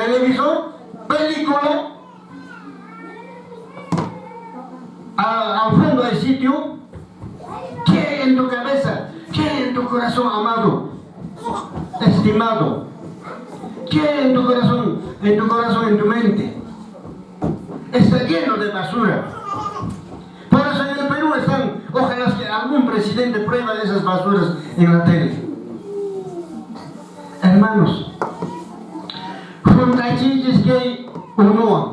Televisor, película, al fondo del sitio. ¿Qué en tu cabeza? ¿Qué en tu corazón, amado? Estimado. ¿Qué en tu corazón? En tu corazón, en tu mente. Está lleno de basura. Por eso en el Perú están, ojalá que algún presidente prueba esas basuras en la tele. Hermanos, hunt'achiychis kay unuwan.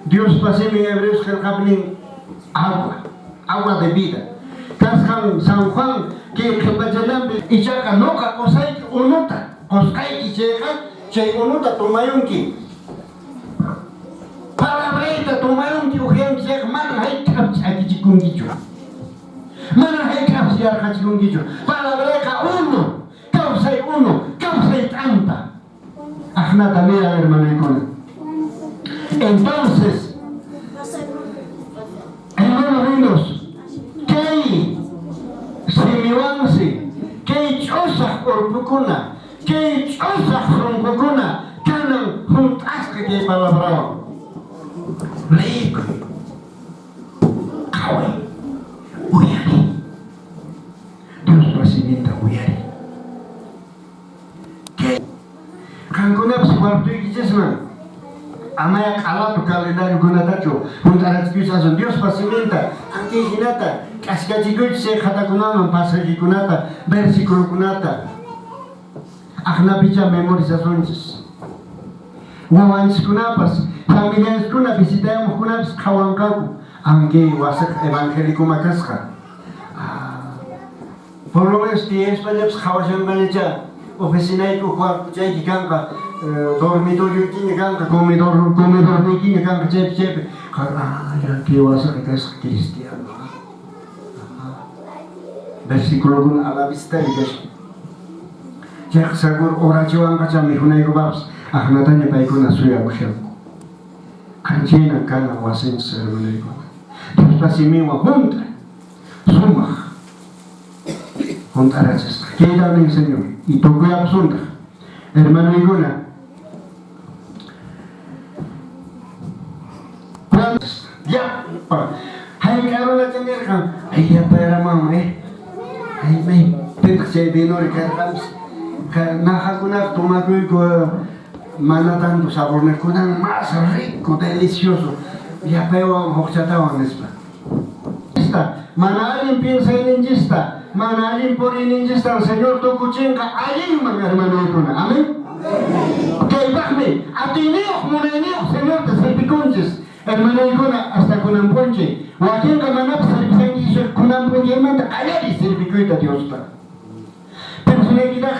Diospa simin Hebreos qillqapi nin agua, agua de vida. Kasqan San Juan kay qhipachallanpi ichaqa nuqa qusayki unuta, qusqayki chayqa chay unuta tomayunki. Palabrayta tomayunki uqyanki chayqa mana hayk'apis ch'akichikunkichu. Mana hayk'apis yarqachikunkichu. Palabrayqa unu, kawsay unu, kawsay t'anta. Aqnata miran hermanoykuna. Entonces, hermanos lindos, kay simiwansi, kay ch'usaq urpukuna, kay ch'usaq sunqukuna kanan hunt'asqa kay palabrawan. Liykuy, qhaway, uyariy. Diospa siminta uyariy. Kay qankunapas cuartoykichisman amaya q'alatu calendariokunatachu hunt'arachikuychis aswan Diospa siminta ankiy hinata k'askachikuychis chay qhatakunaman pasajekunata versiculokunata aqnapichá memorizasunchis. Wawanchiskunapas familianchiskuna visitayamuqkunapas qhawanqaku ankiy wasiqa evangelicoma kasqa. Por lo menos tiyaspallapas qhawashanqañachá oficinayki huk cuartochayki kanqa, dormitorioykiña kanqa, comedor comedorniykiña kanqa chaypi chaypi ah ya kay wasiqa kasqa cristiano. Versiculokuna a la vistalla kashan. Chayqa seguro horachiwanqachá mikhunaykupaqpas aqnataña paykuna suyakushanku. Anchaynan kanan wasinchis hermanoykuna. Diospa siminwan hunt'a, sumaq hunt'arachisqa. Kaytan nin Señor y tukuyapusuntaq. Hermanoykuna, llapa hayk'a runacha nirqan, ay llapa eh, ay may pitaq chay vinori karqanpis, najakunaqa tomakuyku mana tanto saborniqkunan más rico, delicioso, llapaywan hukchatawan nispa. Mana allin piensayninchista, mana allin puriyninchistan Señor tukuchinqa allinman, hermanoykuna. Amén. Kaypaqmi atiyniyuq, munayniyuq Señorta servikunchis, hermanoykuna, hasta kunan p'unchay. Wakinqa manapas servisankichu kunan p'unchaymanta qallariy servikuyta Diosta. Pero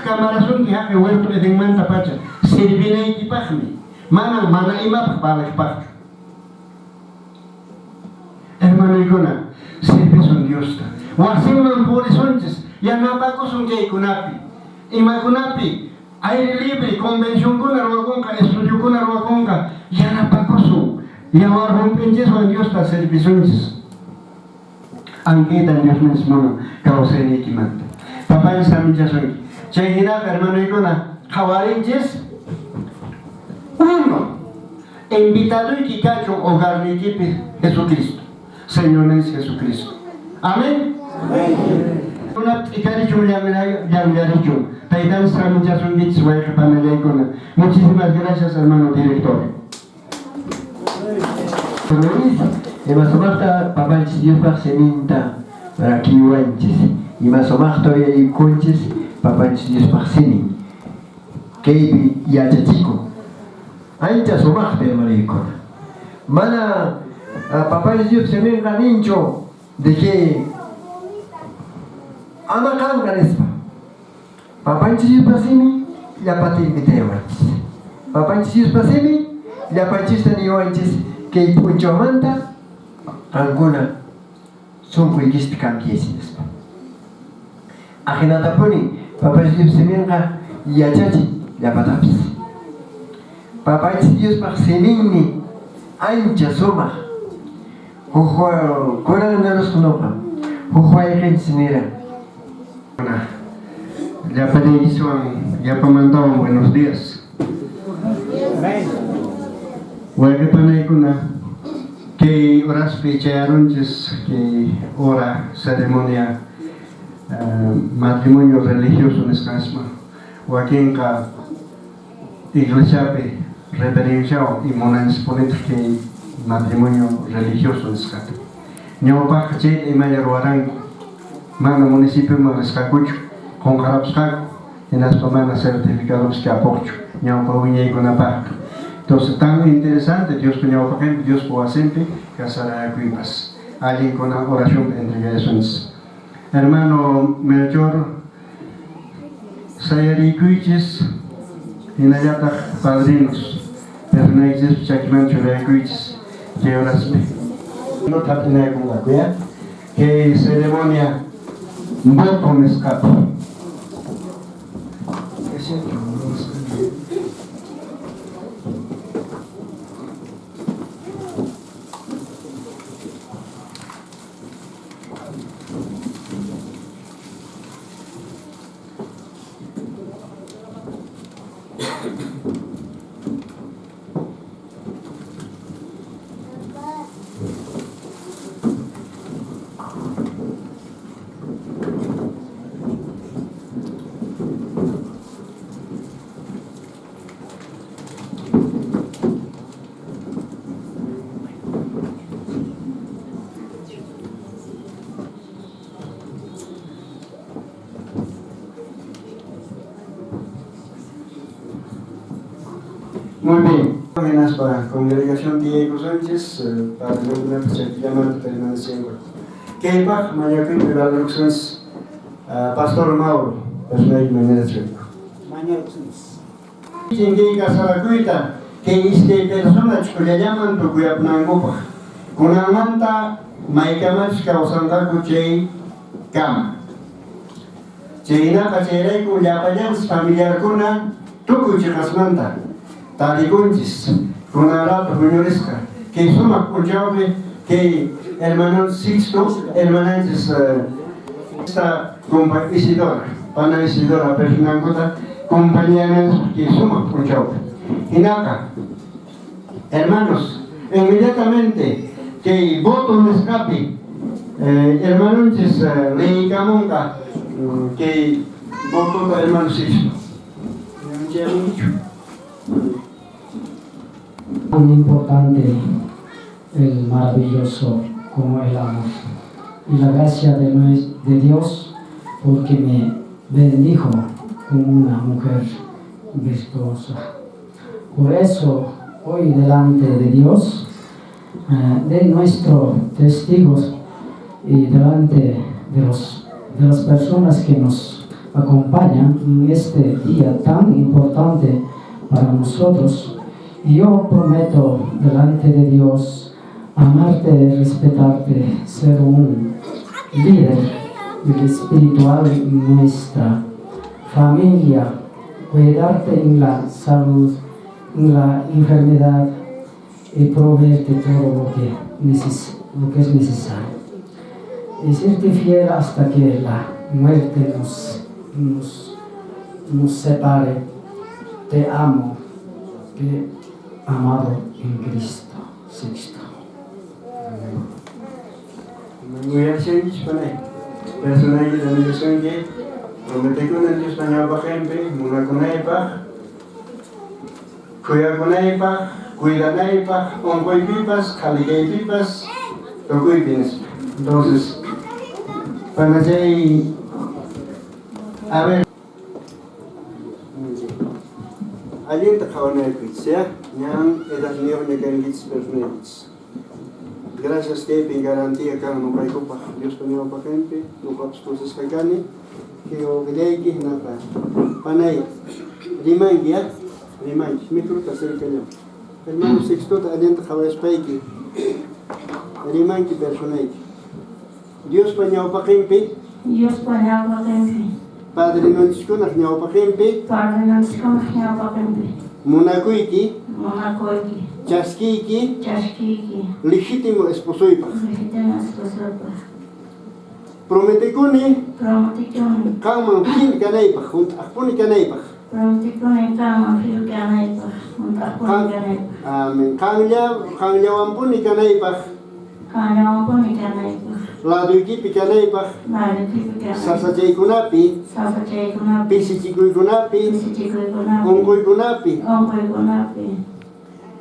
kamarasunki haqi huerto Edenmanta pacha servinaykipaqmi, manan mana imapaq valeqpaqchu. Hermanoykuna, servisun Diosta. Wasinman purisunchis, yanapakusun kaykunapi. Imakunapi aire libre, convencionkuna ruwakunqa, estudiokuna ruwakunqa, yanapakusun. Yawar hump'inchiswan Diosta servisunchis. Ankaytan Diosninchis munan kawsayniykimanta. Papanchis saminchasunki. Chay hinaqa, hermanoykuna, qhawarinchis. Uno, invitadoyki kachun hogarniykipi Jesucristo, Señorninchis Jesucristo. Amén. Kuna t'ikarichun llanllarichun. Taytanchis saminchasunkichis wayqe panallaykuna. Muchísimas gracias, hermano director. Luis, ima sumaqta papanchis Diospaq siminta rakiwanchis, ima sumaqta uyarikunchis papanchis Diospaq simin kaypi yachachikun. Ancha sumaqta, hermanoykuna. Mana papanchis Dios siminqa ninchu de que ama kanqa nispa. Papanchis Diospa simin llapata invitayawanchis. Papanchis Diospa simin llapanchista niwanchis kay p'unchawmanta qankuna sunquykista cambiaychis nispa. Ajinatapuni papanchis Diospa siminqa yachachin llapatapis. Papanchis Diospaq siminmi ancha sumaq. Huk kunan narusqa huk wayqinchis niran. Llapallaykiswan, llapamantawan buenos días. Wayqe panaykuna, kay horaspi chayarunchis kay hora ceremonia matrimonio religioso nisqansman wakinqa iglesiapi reverenciawan y munanchispunitaq kay matrimonio religioso nisqata. Ñawpaqqa chayta imalla ruwaranku, mana municipioman risqakuchu, qunqarapusqaku, hinaspa mana certificadopis kapuqchu ñawpa wiñaykunapaqqa. Entonces, tan interesante Diospa ñawpaqinpi, Diospa wasinpi casarakuypas. Allinkuna oracionpi entregasunchis. Hermano Melchor, sayariykuychis, hinallataq padrinos, personaykichis chakiman churaykuychis kay horaspi. No hap'inaykunqaku, ya? Kay ceremonia voto nisqapi. Muy bien. Hinaspa congregación tiyaykusunchis, padrinokunapis chayllamanta permanecienku. Kaypaq mañakuypi valoruksunchis Pastor Mauro, personayki mañarachayku. Mañaruksunchis. Kay casarakuyta, kay iskay persona ch'ullallaman tukuyapnankupaq. Kunanmanta maykamachus kawsanqaku chay kama. Chaynaqa chayrayku llapallanchis familiarkuna tukuy chiqasmanta tarikunchis kunan rato huñurisqa. Kay sumaq p'unchawpi kay hermano Sixto, hermananchis esta compa Isidora, pana Isidora personankuta compañeranchis kay sumaq p'unchawpi. Hinaqa, hermanos, inmediatamente kay voto nisqapi hermanonchis leykamunqa kay votota hermano Sixto. Tan importante el maravilloso como el amor y la gracia de Dios, porque me bendijo con una mujer virtuosa. Por eso hoy delante de Dios, de nuestros testigos y delante de las personas que nos acompañan en este día tan importante para nosotros, yo prometo delante de Dios amarte, respetarte, ser un líder espiritual en nuestra familia, cuidarte en la salud, en la enfermedad y proveerte todo lo que es necesario. Y serte fiel hasta que la muerte nos separe. Te amo, te amado en Cristo. Sixto. Uyashanchis panay. Personayki tamillasunki, prometekuna Diospa ñawpaqinpi, munakunaypaq, khuyakunaypaq, cuidanaypaq, unquypipas, qhalikaypipas, tukuypi nispa. Entonces, panachay, a ver, allinta qhawanaykichis, ya? Ñan edadniyuqña kankichis personaykichis. Gracias kaypi garantía kan nuqaykupaq Diospa ñawpaqinpi, nuqapas kusisqa kani. Wawqillayki hinaqa panay rimanki, ya? Rimanki, microta cercallam. Hermano Sixtota allinta qhawaspayki rimanki personayki. Diospa ñawpaqinpi, Diospa ñawpaqinpi, padrinonchikkunaq ñawpaqinpi, padrinonchikkunaq ñawpaqinpi, munakuyki, munakuyki, chaskiyki, chaskiyki, legítimo esposoypaq. Legítimo esposoypaq. Prometekuni, Prometekuni, qanman fiel kanaypaq, hunt'aqpuni kanaypaq. Prometekuni qanman fiel kanaypaq, Hunt'aqpuni kanaypaq. Amén. Qanlla qanllawanpuni kanaypaq. Qanllawanpuni kanaypaq. Laduykipi kanaypaq. Laduykipi kanaypaq. Sasachaykunapi. Sasachaykunapi. Pisichikuykunapi. Pisichikuykunapi. Unquykunapi. Unquykunapi.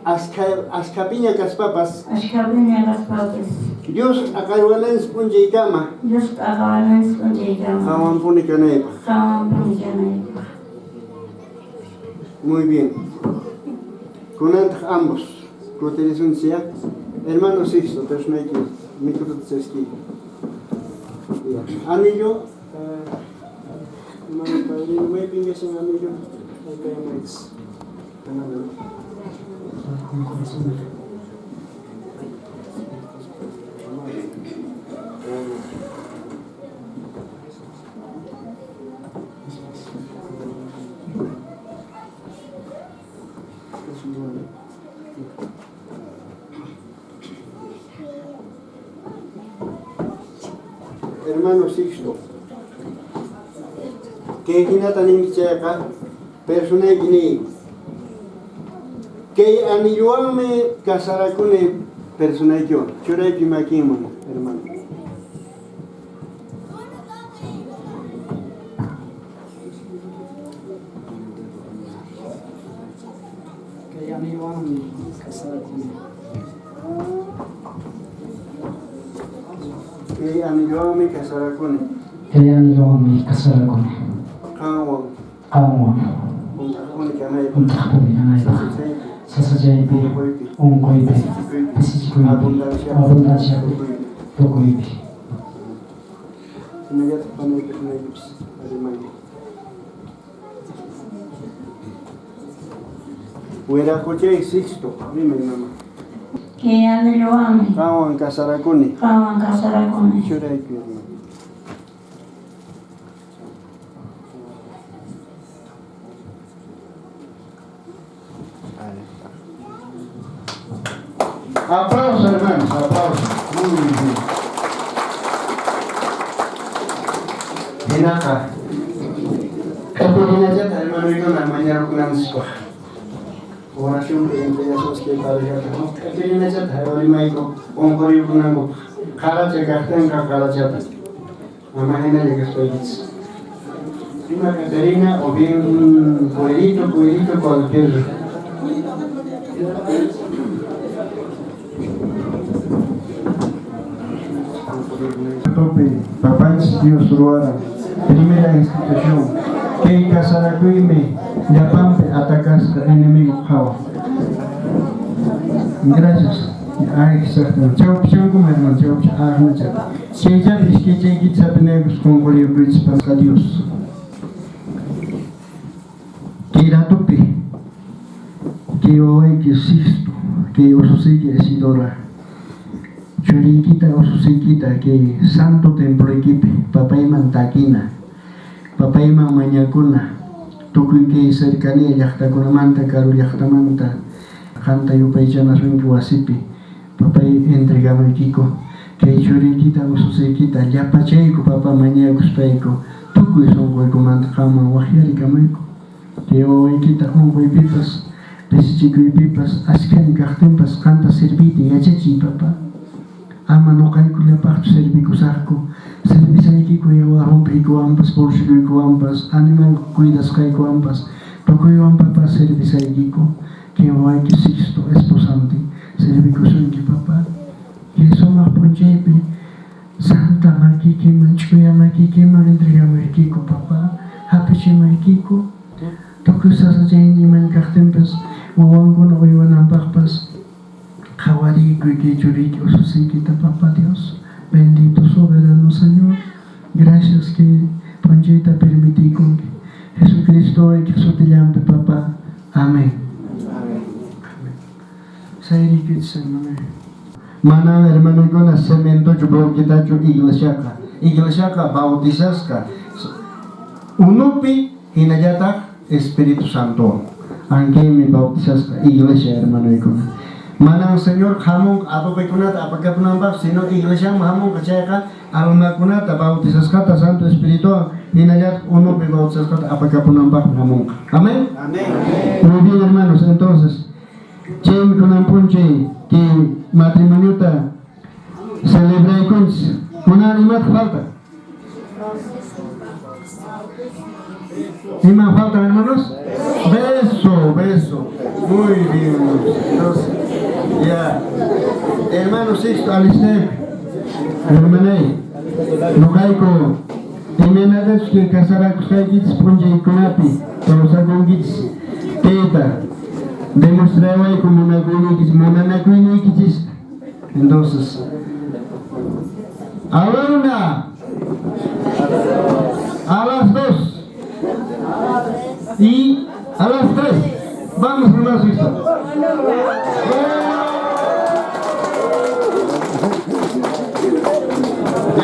Askha askhapiña kaspapas. Askhapiña kaspapas. Dios t'aqaywananchis p'unchaykama. Dios t'aqawananchis p'unchaykama. Qanwanpuni kanaypaq. Qanwanpuni kanaypaq. Muy bien. Kunantaq ambos. Kutirisunchis ya. Hermano Sixto, personayki microta chaskiy. Ya. Anillo, hermano padrino, maypin kashan anillo. Aypayamaychis. Con corazón. Hermano Sixto, kay hinata ninki chayqa personayki niy. Kay anillowanmi casarakuni personaykiwan. Churayki makinman, hermano. Kay anillowanmi casarakuni. Kay anillowanmi casarakuni. Kay anillowanmi casarakuni. Qanwan Qanwan hunt'aqpuni kanaypaq. Hunt'aqpuni kanaypaq. Sasachaypi. Sasachaypi. Unquypi. Unquypi. Pisichikuypi. Pisichikuypi. Abundanciapi. Abundanciapi. Tukuypi. Tukuypi. Hinallataq panay personaykipas rimayku. Wiraqochay Sixto, rimay mama. Kay anillowanmi. Qanwan casarakuni. Qanwan casarakuni. Churayku, hermano. Ahí está. Aplausos, hermanos, aplausos. Muy bien. Hinaqa. Hinallata, hermanoykuna, mañarukunanchispaq. Oración entregación que parejata, ¿no? Hinallata, rimayku, unquriykunankupaq. Qaracha kaqtinqa qarachata. Ama hinalla kaspaykichis. Prima Caterina o bien un cuerito, cuerito cualquier. Tope, papanchis Dios ruara, primera institución, kay casarakuymi llapanpi atacasqa enemigo hawa. Gracias. Ay, exacto. Chawpichunkum, hermano, chawpicha, ah, Chaychata iskaychaykita sapinaykus qunquriyukuychis pasqa Dios. Kay ratupi, kay wawayki Sixto, kay ususiyki Isidora, churiykita ususiykita kay santo temploykipi papayman takina, papayman mañakuna, tukuy kay cercanía llaqtakunamanta, karu llaqtamanta, qanta yupaychanasunki wasipi, papay entregamuykiku, kay churiykita ususiykita llapachayku papa mañakuspayku, tukuy sunquykumanta qanman waqyarikamuyku, kay wawaykita unquypipas, pisichikuypipas, ashkhaña kaqtinpas qanta serviyta yachachiy papa. Ama nuqaykullapaqchu servikusaqku, servisaykiku yawarhump'iykuwanpas, bolsilloykuwanpas, animal cuidasqaykuwanpas, tukuywan papa servisaykiku, kay wawayki Sixto esposantin servikusunki papa. Kay sumaq p'unchaypi santa makiykiman, ch'uya makiykiman entregamuykiku papa, hap'ichimaykiku, tukuy sasachayninman kaqtinpas, wawankuna uywananpaqpas, qhawariykuy kay churiyki ususiykita papa Dios, bendito soberano Señor, gracias que p'unchayta permitiykunki. Jesucristo waykiq sutillanpi papa, amén. Amén. Sayriykichis, hermano. Mana hermanoykuna cementochu bloquetachu iglesiaqa. Iglesiaqa bautizasqa unupi hinallataq Espíritu Santo. Ankaymi bautizasqa iglesia hermanoykuna. Manan Señor hamun adobekunata apakapunanpaq, sino iglesiaman hamunqa chayqa almakunata bautizasqata Santo Espirituwan hinallataq unupi bautizasqata apakapunanpaqmi hamunqa. Amén. Amén. Muy bien, hermanos, entonces p'unchay kay matrimoniota celebraykunchis. Kunan imataq falta? ¿Ima falta, hermanos? Beso, beso. Muy bien, hermanos. Entonces, ya. Hermano Sixto, Alistec, hermanay, noqayku imaynatachus kay casarakusqaykichis p'unchaykunapi kawsakunkichis tayta demostrawayku munakuyniykichis munanakuyniykichista. Entonces, a la 1, a las 2 y a las 3. Vamos, hermano Sixto.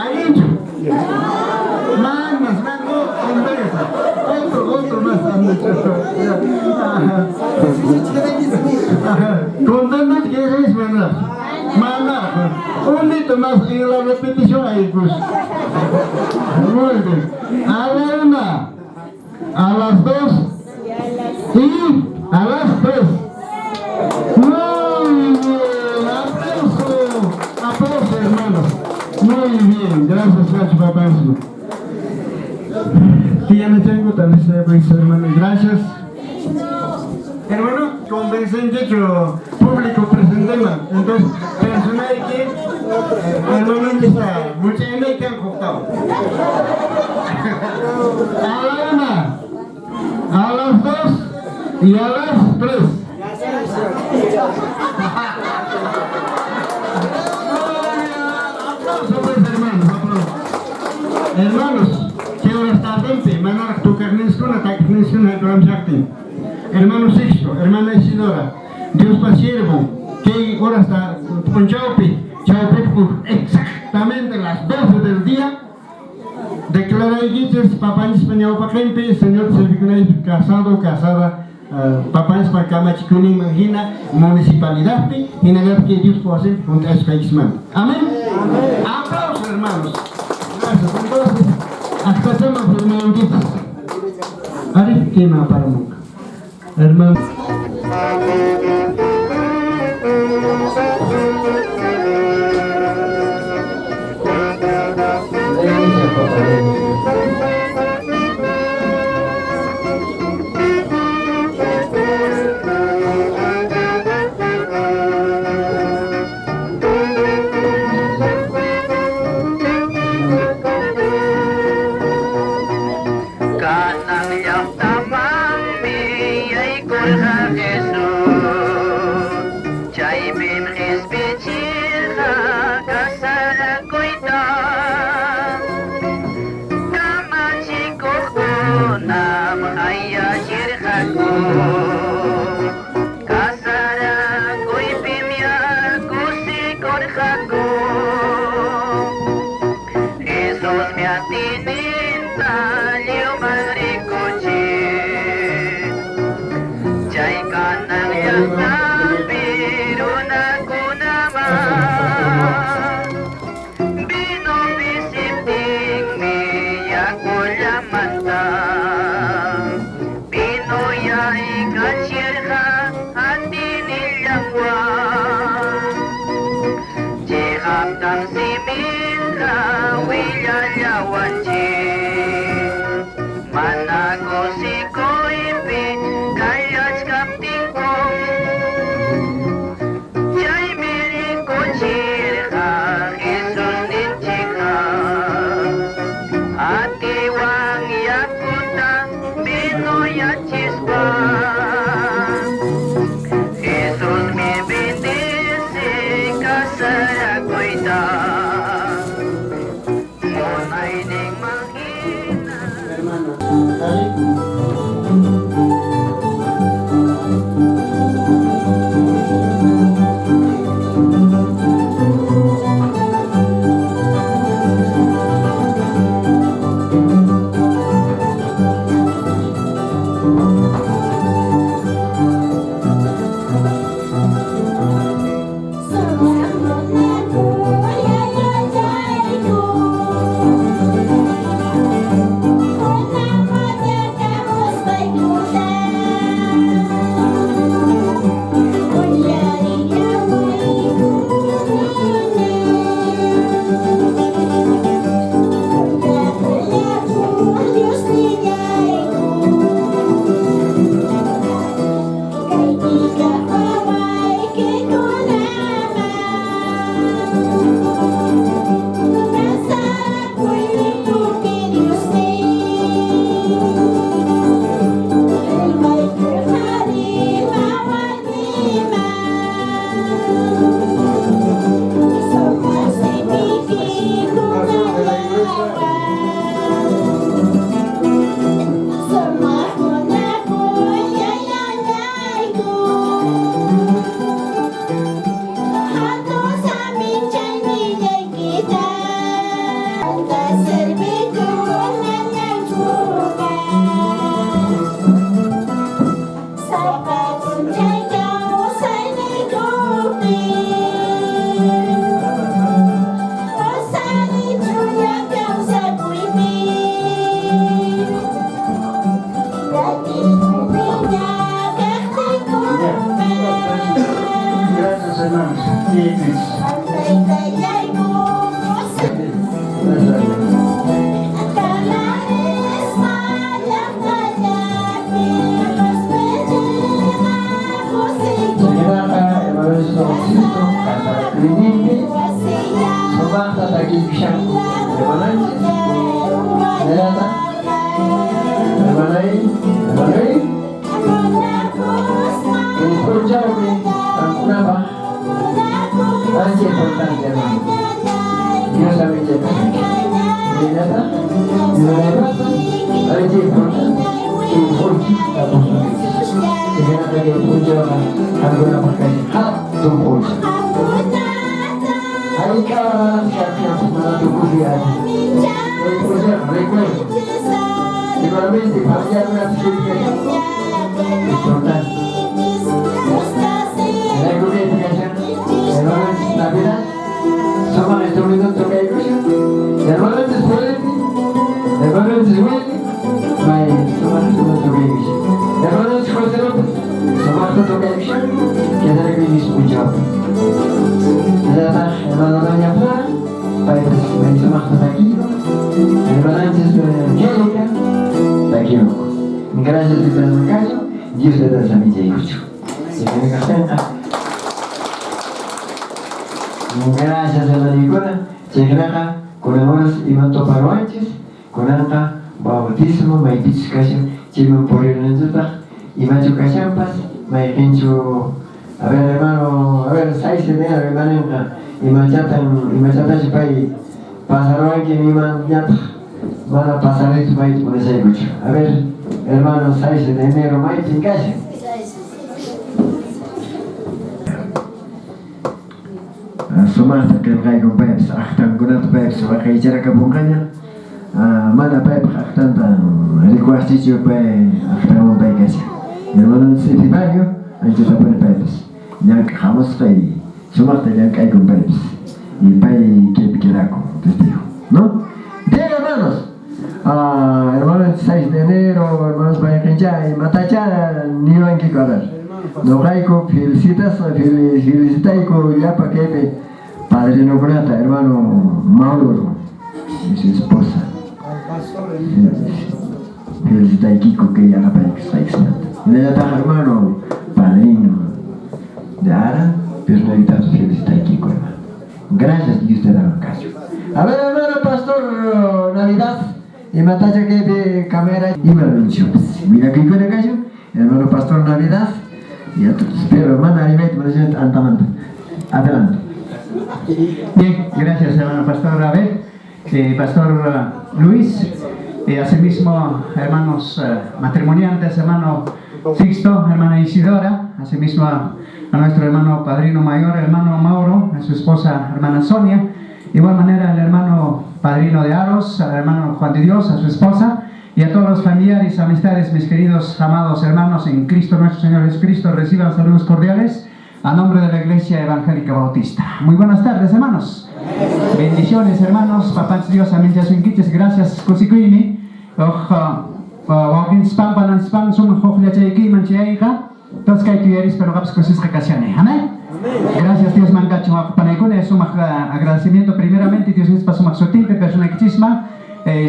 Allinchu. Manas, mano, un beso. Otro más. Contando que es mana. Mana. Un dito más en la repetición ahí, pues. Muy bien. A la 1, a las 2 y a las 3. Muy bien. Aplauso. Aplauso, hermanos. Muy bien. Gracias, gracias, papá. Tía, me tengo, tal vez sea pues, hermano. Gracias. Hermano, convencen que público presente, entonces, personal que hermano empieza mucha gente que han cortado. A la 1, a las 2 y a las 3. Aplauso, pues, hermanos, aplauso. Hermanos, quiero estar dentro, manar tu carneskuna, takneskuna, turamshaktin. Hermano Sixto, hermana Isidora, Dios pa siervo, que hora está con Chaupi, Chaupi exactamente las 12 del día, declaraykichis papanchispa ñawpaqinpi, Señor servikunaypi casado, casada, papanchispa kamachikuninman hina municipalidadpi, hinallataq Dios wasinpi junt'asqaykismanta. Amén. Aplausos, hermanos. Gracias. Entonces, hasta chama firmankichis. Ari kima paramunqa. Hermano. Mana kusikuypi kallachkaptinkum. Chaynaqa, hermanos Sisto, casarakuyninpi, sumaqta takiykushanku hermananchis, hinallataq hermanay, hermanay, kay p'unchawmi qamkunapaq ancha importante, hermano. Dios amillaykasunki. Hinallataq, hermanaypaqpas ancha importante kay p'unchay kapusunkichis. Chaynaqa kay p'unchawqa qamkunapaq kashan hatun p'unchay. Hayk'a kaqpipas mana tukukuy ati. Kay p'unchayqa recuerdo. Igualmente familiakunapas kaypi kashanku. Importante. Chayrayku kaypi kashan hermananchis Navidad. Sumaq instrumento tocaykushan. Hermananchis Felipe, hermananchis Willy, may sumaq instrumento tocaykushan. Hermananchis José López, sumaqta tocaykushan. Quedarkuykichis p'unchawpi. Hinallataq hermana Doña Flora, paypas may sumaqta takiyku. Hermananchis Angélica, takiyku. Gracias Dios kachu, Dios te samichaykuchu. Kaqtinqa. Gracias hermanikuna. Chaykunaqa kunan horas iman tuparuwanchis, kunanqa bautismo maypichus kashan chayman purirunanchikpaq imachu kashanpas mayqinchu. A ver, hermano, a ver, 6 de enero hermanenqa imachatan imachatachu pay pasaruwanki imanñataq mana pasarichu mayta munashaykuchu. A ver, hermano, 6 de enero maypin kashan. Sumaqta qillqaykun paypas aqtankunata paypas waqaycharakapunqaña. Mana paypaq aqtanta rikuwaqchichu pay aqtanwan pay kashan. Hermanonchis Epifanio anchatapuni paypas llank'aq hamusqa y sumaqta llank'aykun paypas y pay kaypi quedakun testigo, ¿no? Bien, hermanos. Hermanos, 6 de enero, hermanos mayqincha imatacha niwankiku, a ver. Noqayku felicitas felicitayku llapa kaypi padrinokunata, hermano Mauro y su esposa. Felicitaykiku kay yanapaykusqaykismanta. Hinallataq hermano padrino de Ara, personalidad felicitaykiku, hermano. Gracias, Dios te da caso. A ver, hermano pastor Navidad, imatacha kaypi cámara ima ninchupis. Mira kuykuna kashan, hermano pastor Navidad. Ya te espero, hermana Arimet, antamanta. Adelante. Bien, gracias, hermano pastor Abel, pastor Luis, asimismo, hermanos matrimoniantes, hermano Sixto, hermana Isidora, asimismo a nuestro hermano padrino mayor, hermano Mauro, a su esposa, hermana Sonia, de igual manera al hermano padrino de Aros, al hermano Juan de Dios, a su esposa, y a todos los familiares, amistades, mis queridos amados hermanos en Cristo nuestro Señor Jesucristo, reciban saludos cordiales a nombre de la Iglesia Evangélica Bautista. Muy buenas tardes, hermanos. Bendiciones, hermanos. Papá Dios, amén. Gracias, kusikuymi. Wawqinchis pananchispan sumaq hukllachaykiman chayayqa. Entonces kay tuyarispa ñuqapas kusisqa kashani. Amén. Gracias Dios mankachu wawqipanaykuna, sumaq agradecimiento primeramente Dios nispa sumaq sutinpi personaykichisman.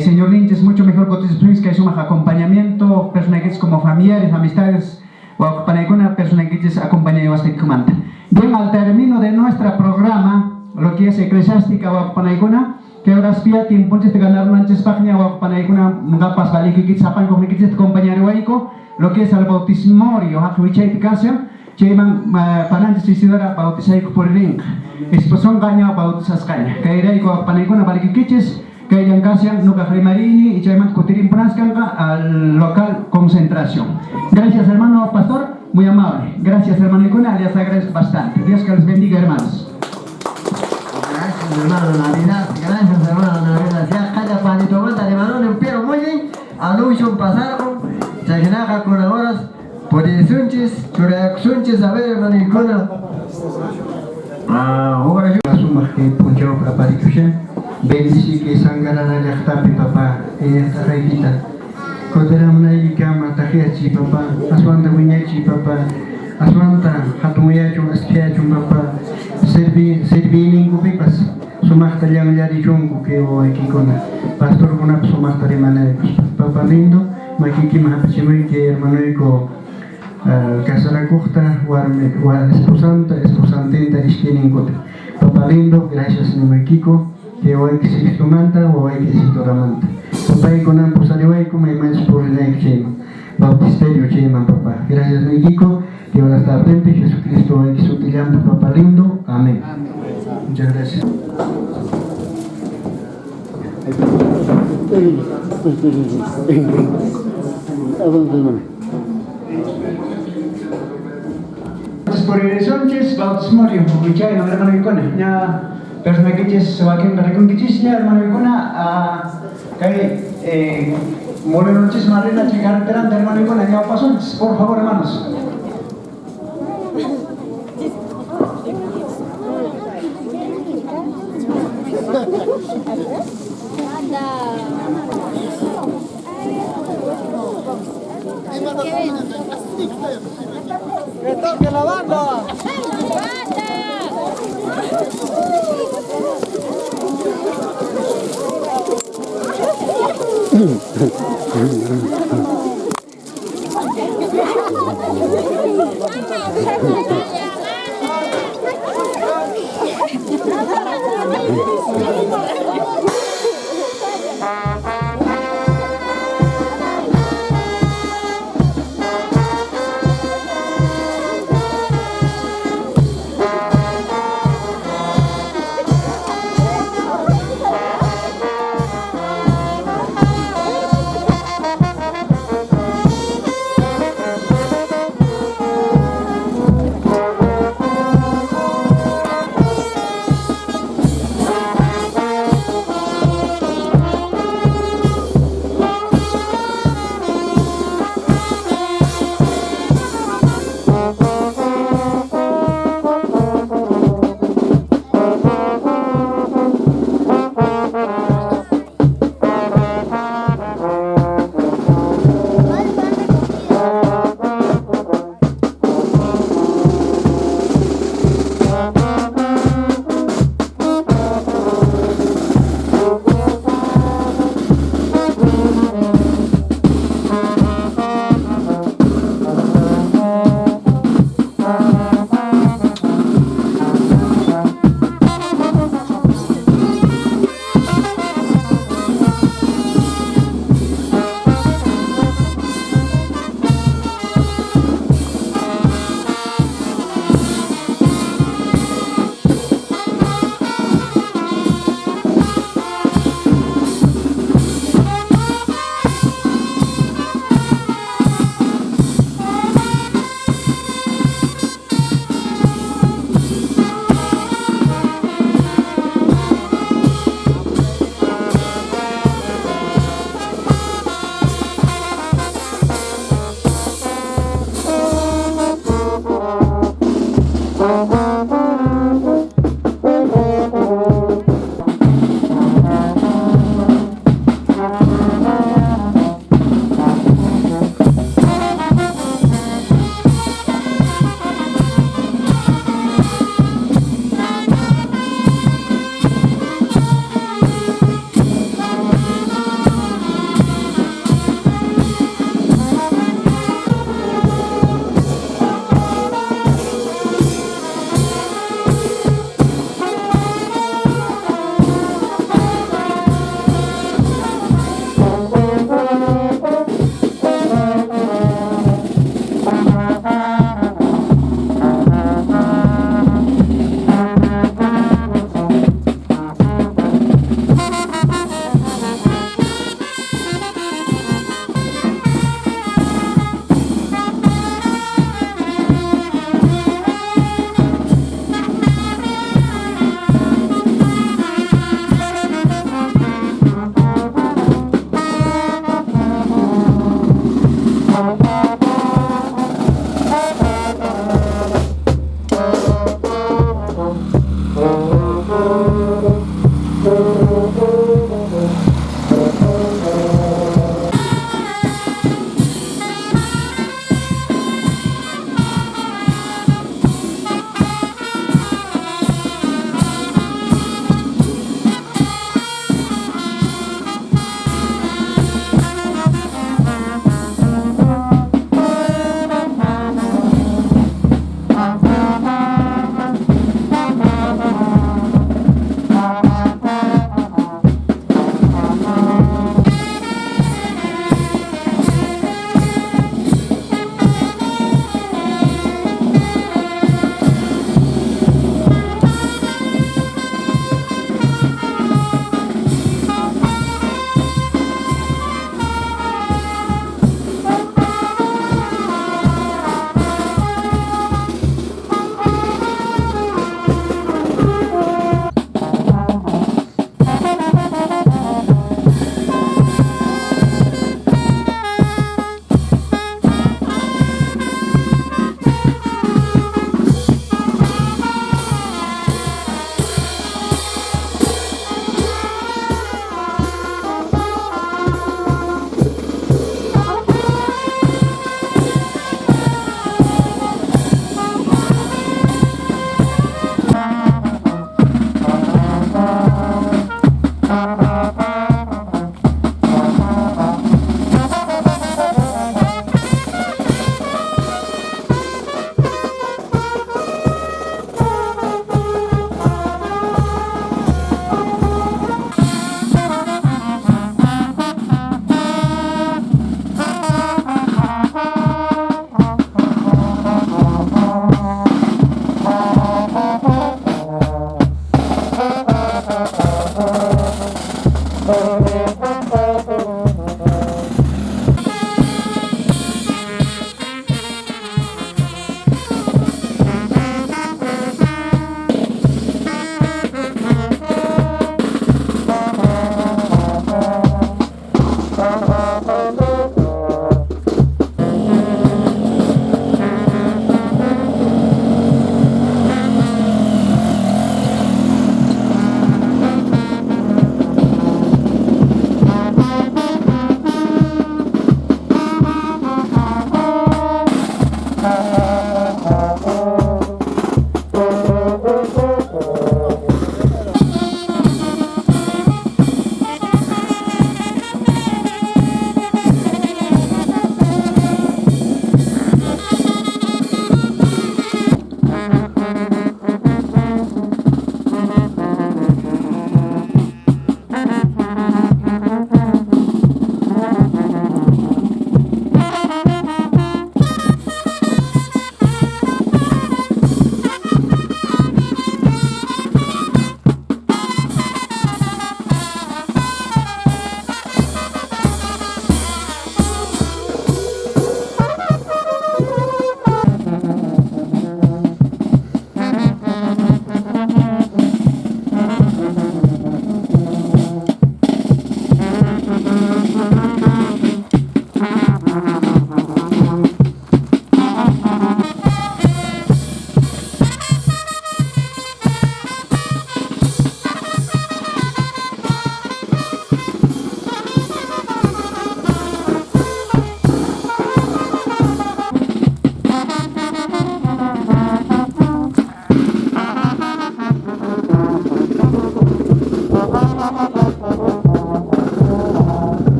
Señor Ninches, mucho mejor cotizaciones que hay sumaq acompañamiento, personaykichis como familiares, amistades, wawqipanaykuna personaykichis acompañayawasqaykumanta. Bien, al término de nuestro programa, lo que es eclesiástica wawqipanaykuna, que horas pia tiemponchis de ganar nanchispaqña wawqipanaykuna ñuqapas valikuykichis sapankuqniykichis acompañariwayku, lo que es al bautismorio, haqi wichaypi kashan, chayman pananchis Isidora bautizayku puririnqa. Esposonqa ña bautizasqaña. Kayrayku wawqipanaykuna valikuykichis, kayllan kashan ñuqaq rimarini y chaymanta kutirimpunaskanqa al local concentración. Gracias, hermano pastor, muy amable. Gracias, hermano Icona, les agradezco bastante. Dios que les bendiga, hermanos. Gracias, hermano Navidad. Gracias, hermano Navidad. Ya calla panito manta de hermano, pero muy bien. Anuncio pasaron. Chaynaqa con horas purisunchis, churayakusunchis, a ver, hermano Icona. Ahora sumaq kay p'unchawpi aparikushan. Bendiciki sangarana llaqtapi papá, llaqtaraykita. Kutiramunaykikama taqiyachiy papá, aswanta wiñachiy papá, aswanta hatunyachun asphiachun papá, servicio TVninkupipas sumaqta llanllarichunku kay wawaykikuna pastorkunapas sumaqta rimanaykuspa. Papa lindo, makiykiman hap'ichimuyki hermanoyku casarakuqta warmi esposanta esposantinta ishkayninkuta. Papa lindo, gracias nimuykiku kay wawayki Sixtomanta, wawayki Isidoramanta. Papay kunan pusariwayku maymanchus purinayku chayman. Bautisterio chayman, papá. Gracias niykiku. Que buenas tardes, Jesucristo wawayki sutillanpi, papá lindo. Amén. Muchas gracias. Por bautismorio, huchayman hermanoykuna, ña personaykichis wakinqa rikunkichisña hermanoykuna, kay molinunchisman rina chay carreteranta hermanoykuna ñawpasunchis, por favor, hermanos. ¡Que toque la banda!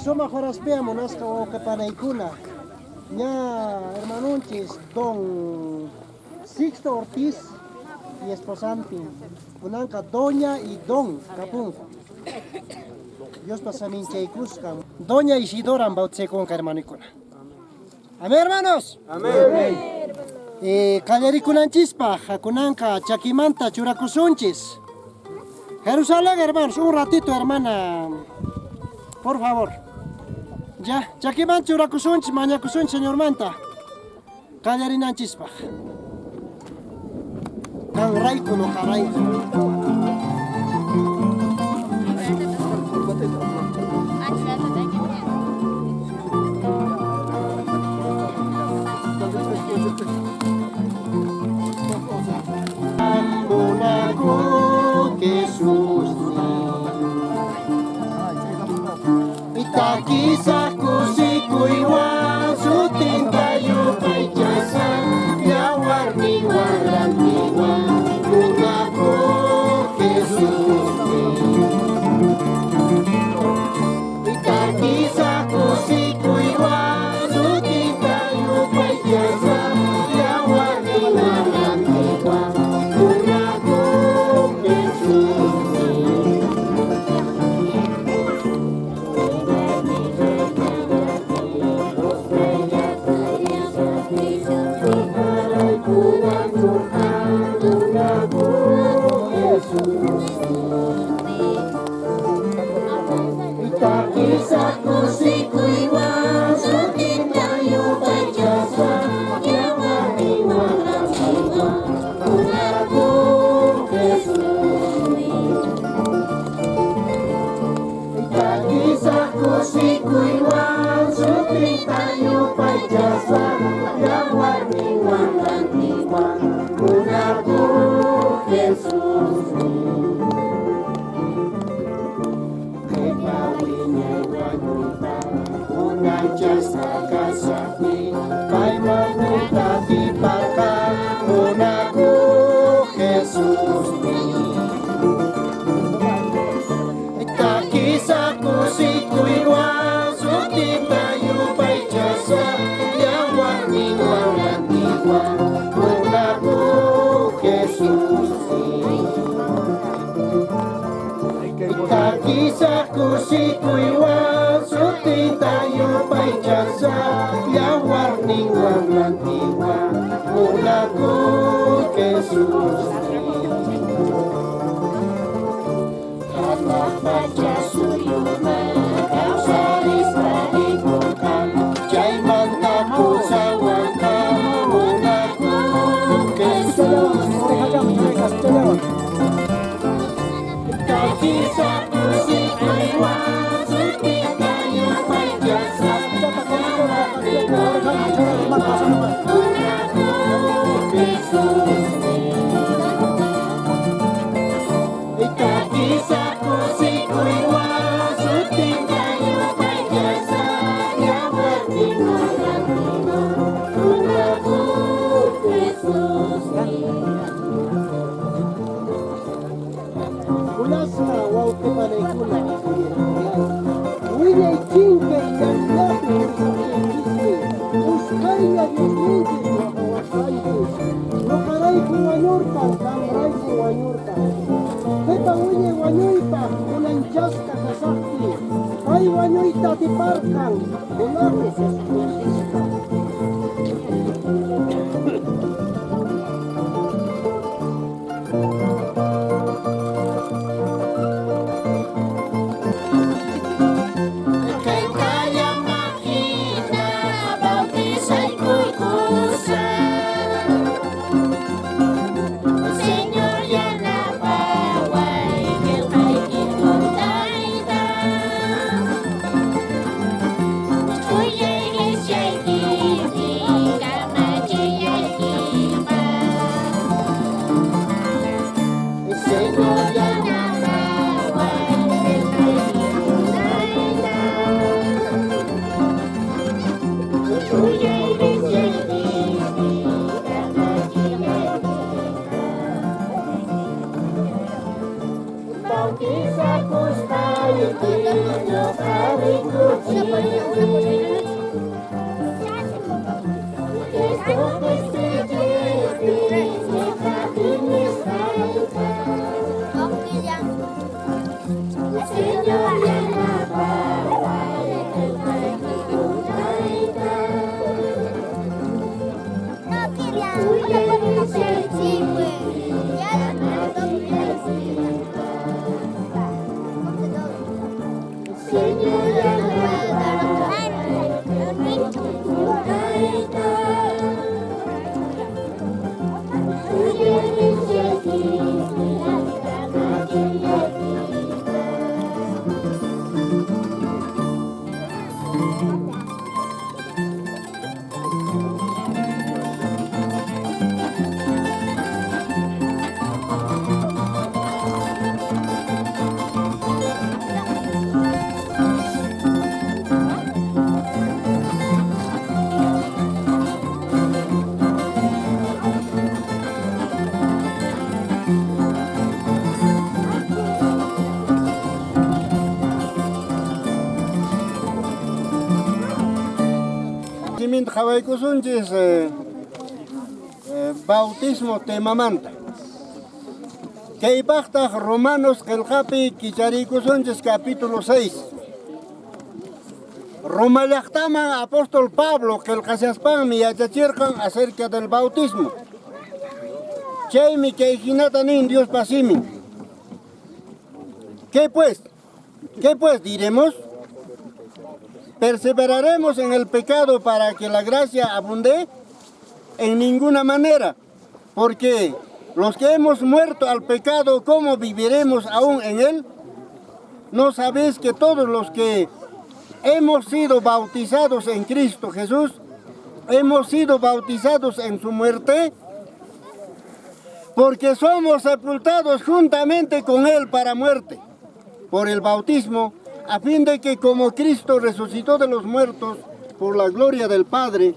Sumaq horaspia munasqa wawqipanaykuna ña hermanunchis don Sixto Ortiz y esposantin kunanqa doña y don kapunku Diospa saminchaykusqan doña Isidoran bautizakunqa hermanukuna. Amén, hermanos. Amén. Qallarikunanchispaq kunanqa chakimanta churakusunchis. Jerusalén, hermanos, un ratito, hermana. Por favor. Ya, chakimanta churakusunchis, mañakusunchis, Señormanta. Qallarinanchispaq. Qanrayku nuqarayku. Jesús Itakisa kusikuywan sutinta yupaychasan yawarninwan rantiwan munakuq Jesús Itakisa kusikuywan sutinta yupaychasan yawarninwan rantiwan munakuq Jesús. Iglesia, Qhawaykusunchis bautismo temamanta. Kaypaqtaq Romanos qillqapi kichariykusunchis capítulo 6. Roma llaqtaman apóstol Pablo qillqashaspanmi yachachirqan acerca del bautismo. Chaymi kay hinata nin Diospa simin. ¿Qué pues? ¿Qué pues diremos? ¿Perseveraremos en el pecado para que la gracia abunde? En ninguna manera, porque los que hemos muerto al pecado, ¿cómo viviremos aún en él? ¿No sabéis que todos los que hemos sido bautizados en Cristo Jesús, hemos sido bautizados en su muerte? Porque somos sepultados juntamente con él para muerte, por el bautismo, a fin de que como Cristo resucitó de los muertos por la gloria del Padre,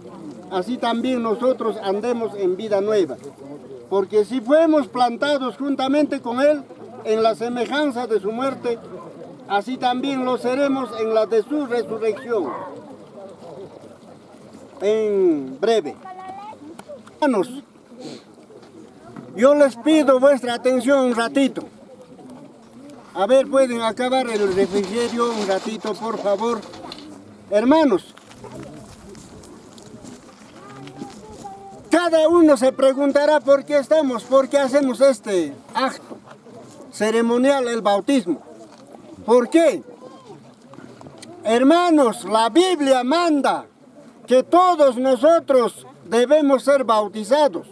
así también nosotros andemos en vida nueva. Porque si fuimos plantados juntamente con Él en la semejanza de su muerte, así también lo seremos en la de su resurrección. En breve. Hermanos, yo les pido vuestra atención un ratito. A ver, pueden acabar el refrigerio un ratito, por favor. Hermanos, cada uno se preguntará por qué estamos, por qué hacemos este acto ceremonial, el bautismo. ¿Por qué? Hermanos, la Biblia manda que todos nosotros debemos ser bautizados.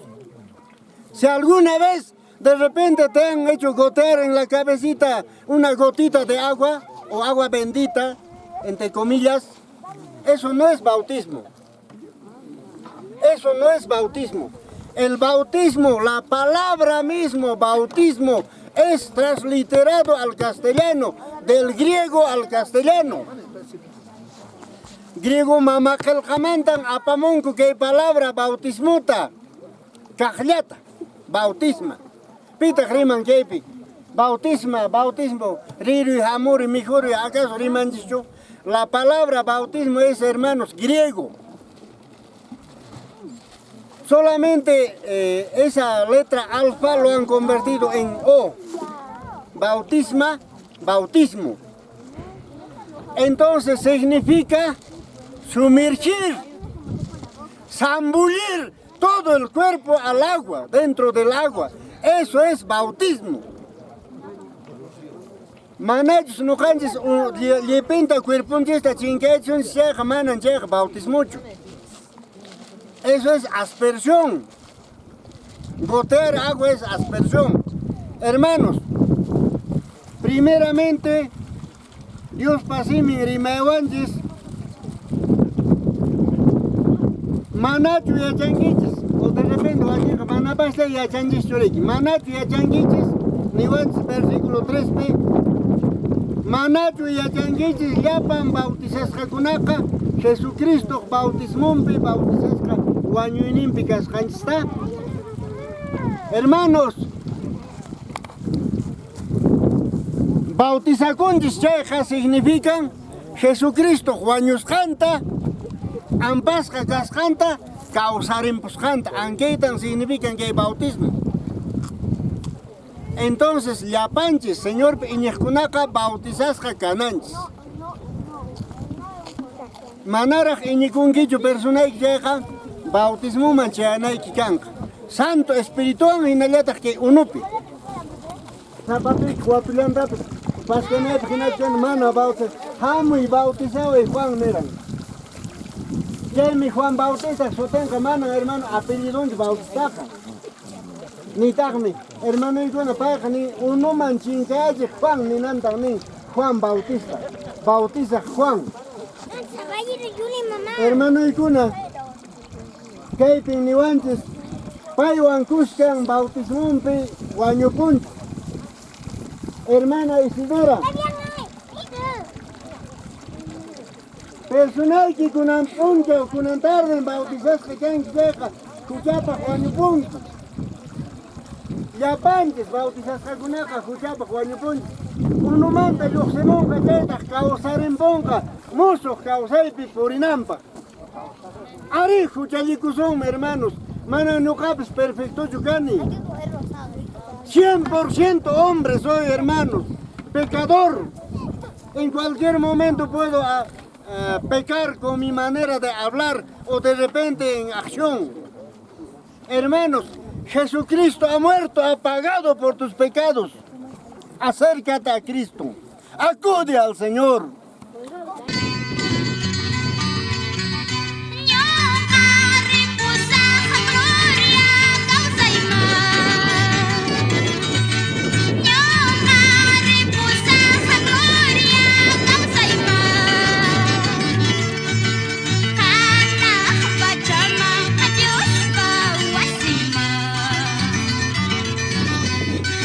Si alguna vez de repente te han hecho gotear en la cabecita una gotita de agua o agua bendita, entre comillas, eso no es bautismo. Eso no es bautismo. El bautismo, la palabra mismo, bautismo, es transliterado al castellano, del griego al castellano. Griego mamaqelqamantan apamunku kay palabra bautismuta, kaqllata, bautisma. Pitaq riman kaypi, bautisma, bautismo, riruy, hamuri, mijuri, ¿acaso rimanchischu? La palabra bautismo es, hermanos, griego. Solamente esa letra alfa lo han convertido en O. Bautisma, bautismo. Entonces significa sumergir, zambullir todo el cuerpo al agua, dentro del agua. Eso es bautismo. Manachus nuqanchis llipinta cuerpunchista chinkaychun chayqa manan chayqa bautismochu. Eso es aspersión. Gotear agua es aspersión. Hermanos, primeramente, Dios pasimin rimaywanchis, manachu yachankichis, o de repente wakinqa manapaslla yachanchis churiki, manachu yachankichis, niwanchis versículo 3p, manachu yachankichis llapan bautizasqakunaqa Jesucristo bautismumpi bautizasqa wañuyninpi kasqanchista. Hermanos, bautizakunchis chayqa significan Jesucristo wañusqanta, ampasqa kasqanta, kawsarimpusqanta, ankaytan significan que hay bautismo. Entonces, llapanchis, Señor iñiqkunaqa bautizasqa kananchis. Manaraq iñikunkichu personayki chayqa bautismoman chayanayki kanqa. Santo Espirituwan hinallataq kay unupi. Zapatuyki watullantapis Paskanaypaq hinachu mana bautizaq. Hamuy bautizaway Juan niran. Chaymi Juan Bautista sutinqa mana hermano apellidunchu Bautistaqa. Nitaqmi hermanoykuna payqa nin unuman chinkayachiq Juan ninantaq nin Juan Bautista. Bautizaq Juan. Hermanoykuna kaypin niwanchis paywan kuskan bautismumpi wañupunchis. Hermana Isidora. Personayki kunan p'unchaw kunan tarden bautizasqa kanki chayqa huchapaq wañupunki. Llapanchis bautizasqakunaqa huchapaq wañupunchis. Unumanta lluqsimunqa chaytaq kawsarimpunqa musuq kawsaypi purinanpaq. Ari huchallikusunmi hermanos, mana ñuqapis perfectochu kani. 100% hombre soy, hermanos, pecador. En cualquier momento puedo pecar con mi manera de hablar o de repente en acción. Hermanos, Jesucristo ha muerto, ha pagado por tus pecados. Acércate a Cristo. Acude al Señor. Ñuqa ripusaq gloria kawsayman. Ñuqa ripusaq gloria kawsayman. Hanaq pachaman Diospa wasinman.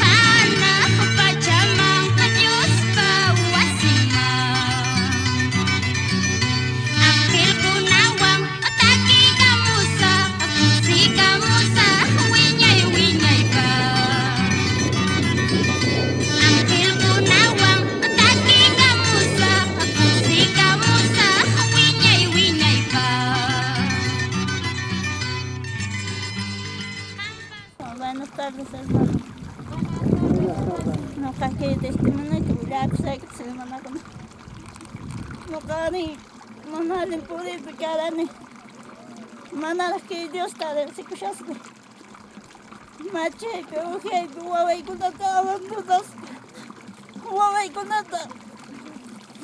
Hanaq pachaman Diospa wasinman. Angelkunawan takikamusaq, kusikamusaq wiñay wiñaypaq. Angelkunawan takikamusaq, kusikamusaq wiñay wiñaypaq. Buenas tardes, hermano. Ñuqa kay testimonioyta willakusayki hermanakuna. Ñuqani mana allin puriypi karani. Manaraq kay Diosta riqsikushaspa. Machaypi, uhyaypi wawaykunata abandonaspa. Wawaykunata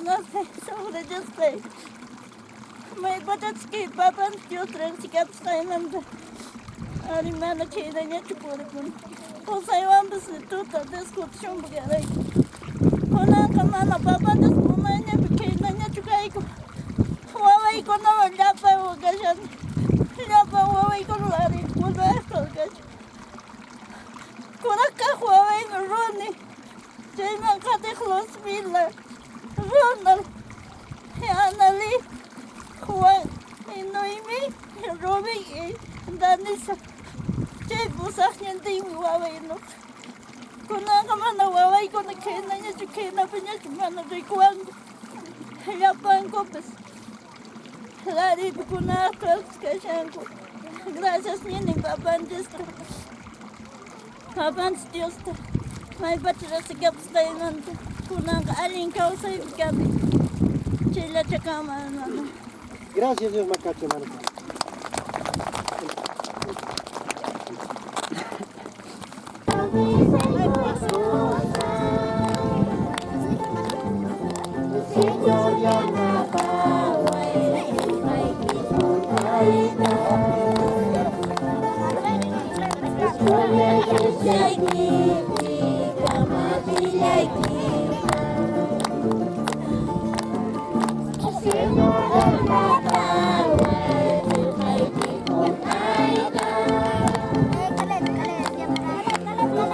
no sé, sufrichispay. Maypachachus kay papanchik Diosta riqsikapusqaymanta. Ari mana chaynañachu purikuni. Qusaywanpas tuta discutishunpi karayku. Kunanqa mana papanchis munayñapi khaynañachu kayku. Wawaykunawan llapan kashani. Llapan wawaykuna ari kunaqqa kashan. Kuraq kaq wawaymi Roni. Chayman qatiq Luzmila, Ronald, Anali, Juan, Noemi, Rubén y Danisa. Chay pusaqnintinmi waway ñuqa. Kunanqa mana wawaykuna khaynañachu khaynapiñachu mana rikuwanku. Llapankupas Laripi kunaqpas kashanku. Gracias nini papanchista. Papanchis Diosta. Maypacha riqsikapusqaymanta. Kunanqa allin kawsaypi kani. Chayllachakama hermano. Gracias, Dios makachu, hermano. Señor yanapaway, maykikunayta. Escuela kamatillayki. Señor yanapaway, maykikunayta.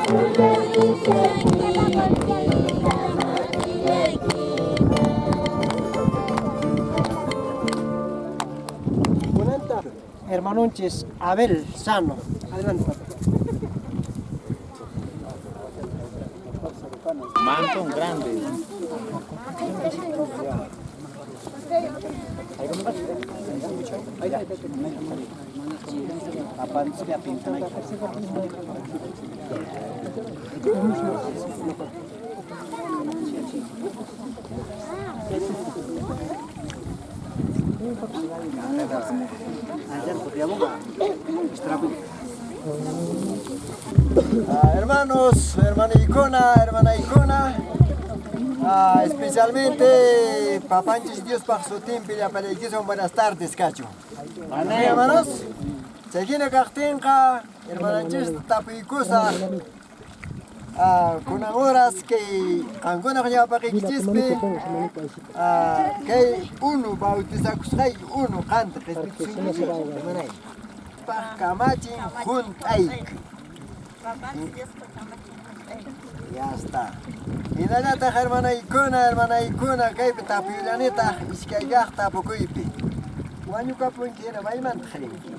Escuela kamatillayki. Kunanta, hermanonchis Abel Sano. Adelante, papá. Mantón grande. Hermanos, hermana Icona, hermana Icona, Especialmente Papanchis Diospaq sutinpi llapallaykisun buenas tardes kachun. Amén. Hermanos, chayhina kaqtinqa hermananchis tapuykusaq kunan horas kay qankunaq ñawpaqiykichispi kay unu bautizakusqayki unu qanta qispichisunkichis hermanay. Paq kamachin hunt'ayki. Ya está. Hinallataq hermanaykuna kaypi tapuyullanitaq iskaykaq tapukuypi. Wañukapunki hina maymantaq rinki?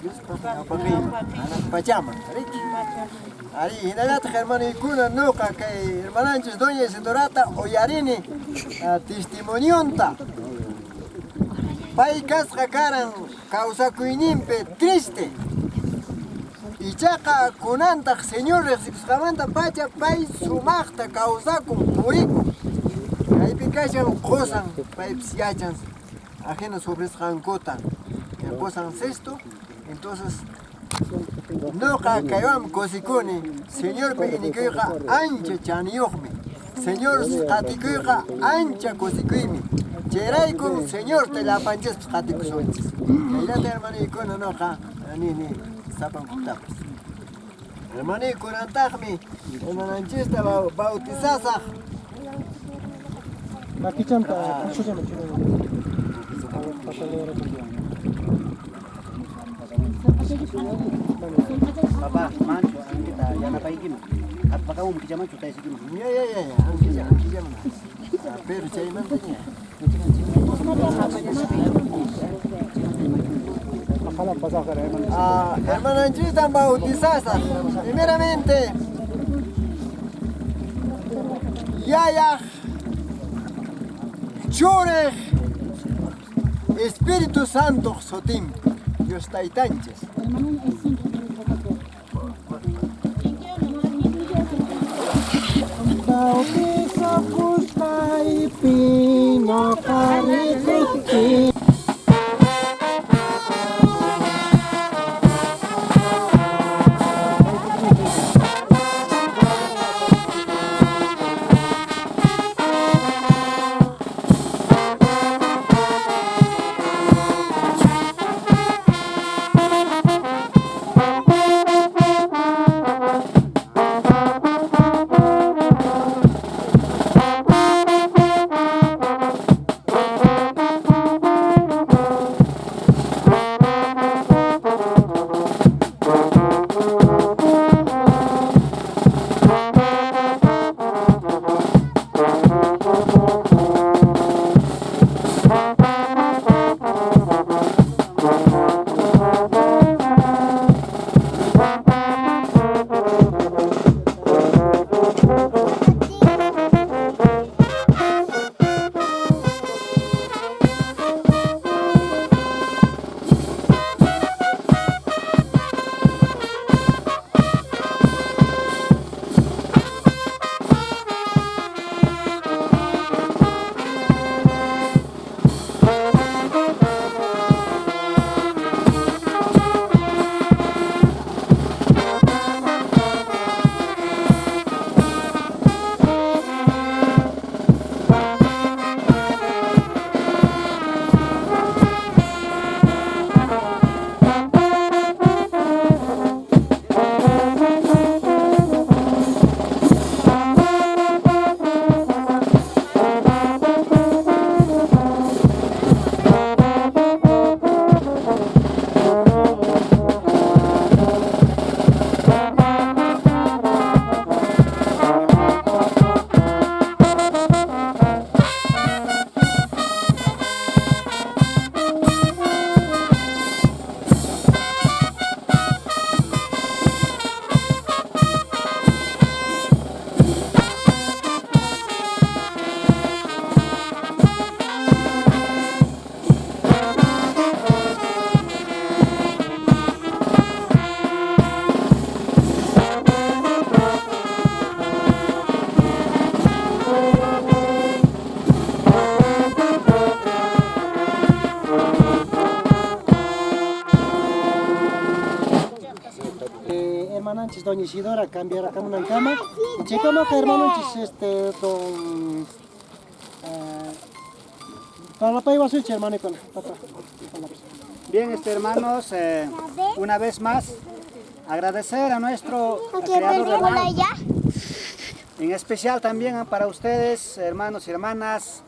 Diospaq ñawpaqinman, hanaq pachaman, riki? Ari, hinallataq hermanaykuna nuqa kay hermananchis doña Isidorata uyarini testimonionta. Pay kasqa karan kawsakuyninpi triste. Ichaqa kunantaq Señor riqsikusqamanta pacha pay sumaqta kawsakun purikun. Kaypi kashan qusan paypis yachan ajeno sufrisqankuta. Qusan sexto, entonces nuqa kaywanmi kusikuni Señorpi inikuyqa ancha chaniyuqmi. Señor qatikuyqa ancha kusikuymi. Chayraykun Señorta llapanchispas qatikusunchis. Chaylata hermanaykuna nuqa nini sapankutapas. Hermanaykunantaqmi hermananchista bautizasaq. Makichanta kushachama churana. Papá, mancho, ankita yanapaykiman. Atpakamun kichamanchu taysikiman. Ya, ya, ya, ya, ankilla, ankillaman. Pero chaymanta ña. Hermananchista bautizasaq. Primeramente, Yayaq, Churiq, Espíritu Santo sutinpi, Dios Taytanchis. Bautizakusqaypi ñuqa rikuyki. Hermananchis doña Isidora cambiarakamunankama. Chaykamaqa hermanonchis este don parlapaywasunchik hermanokuna. Papa. Bien, hermanos, una vez más, agradecer a nuestro creador del alma. En especial también para ustedes, hermanos y hermanas,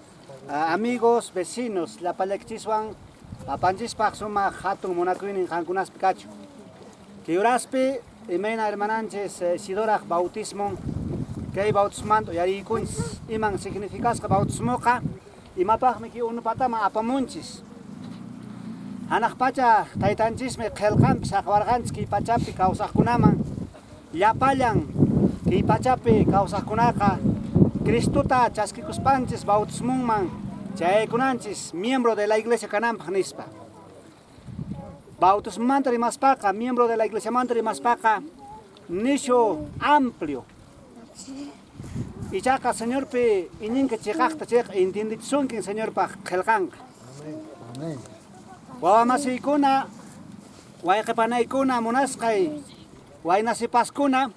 amigos, vecinos, la palekchiswan, papanchispaq sumaq hatun munakuynin qankunaspi kachun. Kay imayna hermananchis Isidoraq bautismon, kay bautismanta uyariykunchis, iman significasqa bautismoqa, imapaqmi kay unupataman apamunchis. Hanaq pacha taytanchismi qillqanpi saqwarqanchis kay pachapi kawsaqkunaman, llapallan kay pachapi kawsaqkunaqa Cristota chaskikuspanchis bautismonman chayaykunanchis miembro de la iglesia kananpaq nispa. Bautismomanta rimaspaqa, miembro de la iglesiamanta rimaspaqa, nishu amplio. Ichaqa Señorpi iñinki chiqaqta chayqa entendichisunkin Señorpaq qillqanqa. Amén. Wawamasiykuna, wayqipanaykuna, munasqay, waynasipaskuna,